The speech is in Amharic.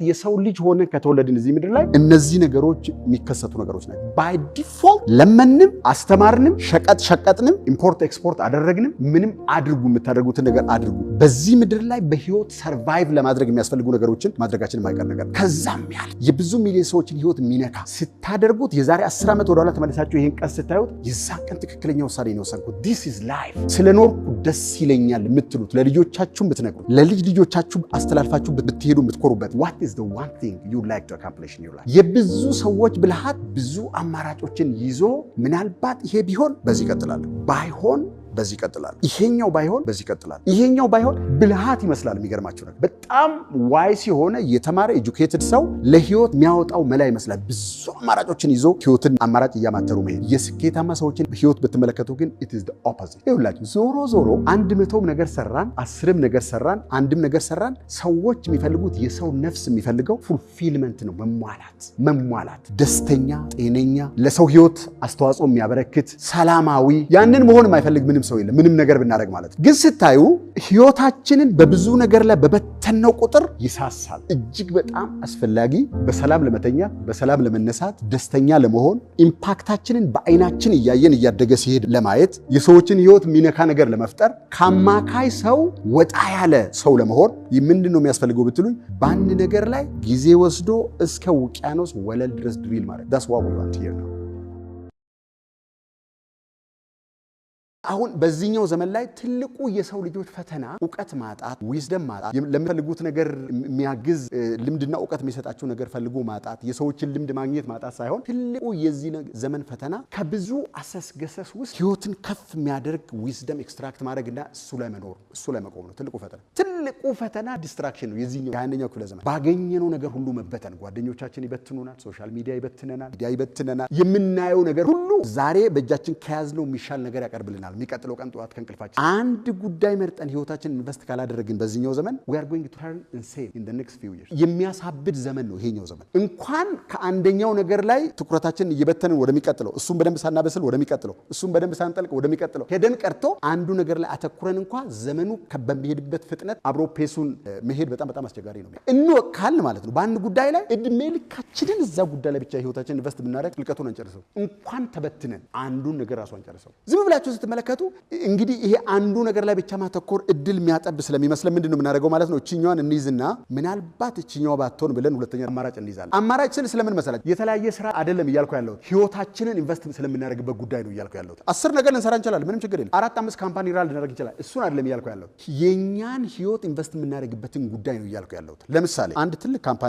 የሰው ልጅ ሆነ ከተወለድን እዚህ ምድር ላይ እነዚህ ነገሮች የሚከሰቱ ነገሮች ናቸው። By default ለመንም፣ አስተማርንም፣ ሸቀጥ ሸቀጥንም፣ import export አደረግንም፣ ምንም አድርጉ፣ የምታደርጉትን ነገር አድርጉ። በዚህ ምድር ላይ በህይወት survive ለማድረግ የሚያስፈልጉ ነገሮችን ማድረጋችን የማይቀር ነገር። ከዛም ያለ የብዙ ሚሊዮን ሰዎችን ህይወት የሚነካ ስታደርጉት የዛሬ 10 ዓመት ወደኋላ ተመልሳችሁ ይህን ቀን ስታዩት የዛን ቀን ትክክለኛ ውሳኔ ነው የወሰንኩት፣ this is life፣ ስለኖርኩ ደስ ይለኛል የምትሉት፣ ለልጆቻችሁ ብትነግሩት፣ ለልጅ ልጆቻችሁ አስተላልፋችሁ ብትሄዱ የምትኮሩበት፣ what is the one thing you like to accomplish in your life? የብዙ ሰዎች ብልሃት ብዙ አማራጮችን ይዞ ምናልባት ይሄ ቢሆን በዚህ ይቀጥላል፣ ባይሆን በዚህ ይቀጥላል፣ ይሄኛው ባይሆን በዚህ ይቀጥላል፣ ይሄኛው ባይሆን ብልሃት ይመስላል። የሚገርማችሁ ነገር በጣም wise የሆነ የተማረ educated ሰው ለህይወት የሚያወጣው መላ ይመስላል። ብዙ አማራጮችን ይዞ ህይወትን አማራጭ እያማተሩ መሄድ። የስኬታማ ሰዎችን ህይወት ብትመለከቱ ግን it is the opposite። ይኸውላችሁ ዞሮ ዞሮ 100ም ነገር ሰራን፣ 10ም ነገር ሰራን፣ አንድም ነገር ሰራን፣ ሰዎች የሚፈልጉት፣ የሰው ነፍስ የሚፈልገው fulfillment ነው፣ መሟላት፣ መሟላት፣ ደስተኛ፣ ጤነኛ፣ ለሰው ህይወት አስተዋጽኦ የሚያበረክት፣ ሰላማዊ። ያንን መሆን የማይፈልግ ምንም ሰው የለም፣ ምንም ነገር ብናደርግ ማለት ነው። ግን ስታዩ ህይወታችንን በብዙ ነገር ላይ በበተነው ቁጥር ይሳሳል። እጅግ በጣም አስፈላጊ በሰላም ለመተኛት፣ በሰላም ለመነሳት፣ ደስተኛ ለመሆን፣ impact ኣችንን በአይናችን እያየን እያደገ ሲሄድ ለማየት፣ የሰዎችን ህይወት የሚነካ ነገር ለመፍጠር፣ ከአማካይ ሰው ወጣ ያለ ሰው ለመሆን ምንድን ነው የሚያስፈልገው ብትሉኝ፣ በአንድ ነገር ላይ ጊዜ ወስዶ እስከ ውቅያኖስ ወለል ድረስ drill ማድረግ። That's what we want here ነው። አሁን በዚህኛው ዘመን ላይ ትልቁ የሰው ልጆች ፈተና እውቀት ማጣት፣ wisdom ማጣት፣ ለሚፈልጉት ነገር የሚያግዝ ልምድና እውቀት የሚሰጣቸው ነገር ፈልጎ ማጣት፣ የሰዎችን ልምድ ማግኘት ማጣት ሳይሆን ትልቁ የዚህ ዘመን ፈተና ከብዙ አሰስገሰስ ውስጥ ህይወትን ከፍ የሚያደርግ wisdom extract ማድረግና እሱ ላይ መኖር፣ እሱ ላይ መቆም ነው ትልቁ ፈተና። ትልቁ ፈተና distraction ነው። የዚህኛው የአንደኛው ክፍለ ዘመን ባገኘነው ነገር ሁሉ መበተን። ጓደኞቻችን ይበትኑናል፣ social media ይበትነናል፣ ሚዲያ ይበትነናል። የምናየው ነገር ሁሉ ዛሬ በእጃችን ከያዝነው የሚሻል ነገር ያቀርብልናል። የሚቀጥለው ቀን ጠዋት ከእንቅልፋችን አንድ ጉዳይ መርጠን ህይወታችን invest ካላደረግን በዚህኛው ዘመን we are going to turn insane in the next few years። የሚያሳብድ ዘመን ነው ይሄኛው ዘመን። እንኳን ከአንደኛው ነገር ላይ ትኩረታችንን እየበተንን ወደሚቀጥለው፣ እሱም በደንብ ሳናበስል ወደሚቀጥለው፣ እሱም በደንብ ሳንጠልቅ ወደሚቀጥለው ሄደን ቀርቶ አንዱ ነገር ላይ አተኩረን እንኳ ዘመኑ በሚሄድበት ፍጥነት አብሮ pace ኡን መሄድ በጣም በጣም አስቸጋሪ ነው። እንወቅ ካልን ማለት ነው በአንድ ጉዳይ ላይ እድሜ ልካችንን እዛ ጉዳይ ላይ ብቻ ህይወታችንን invest ብናደርግ ጥልቀቱን አንጨርሰው። እንኳን ተበትነን አንዱን ነገር ራሱ አንጨርሰው። ዝም ብላችሁ ስትመለከቱ እንግዲህ ይሄ አንዱ ነገር ላይ ብቻ ማተኮር እድል የሚያጠብ ስለሚመስለን ምንድን ነው የምናደርገው ማለት ነው? እችኛዋን እንይዝና ምናልባት እችኛዋ ባትሆን ብለን ሁለተኛ አማራጭ እንይዛለን። አማራጭ ስል ስለምን መሰላችሁ? የተለያየ ስራ አይደለም እያልኩ ያለሁት፣ ህይወታችንን invest ስለምናደርግበት ጉዳይ ነው እያልኩ ያለሁት። 10 ነገር ልንሰራ እንችላለን፣ ምንም ችግር የለም። አራት አምስት company run ልናደርግ እንችላለን። እሱን አይደለም እያልኩ ያለሁት፣ የእኛን ህይወት invest የምናደርግበትን ጉዳይ ነው እያልኩ ያለሁት። ለምሳሌ አንድ ትልቅ company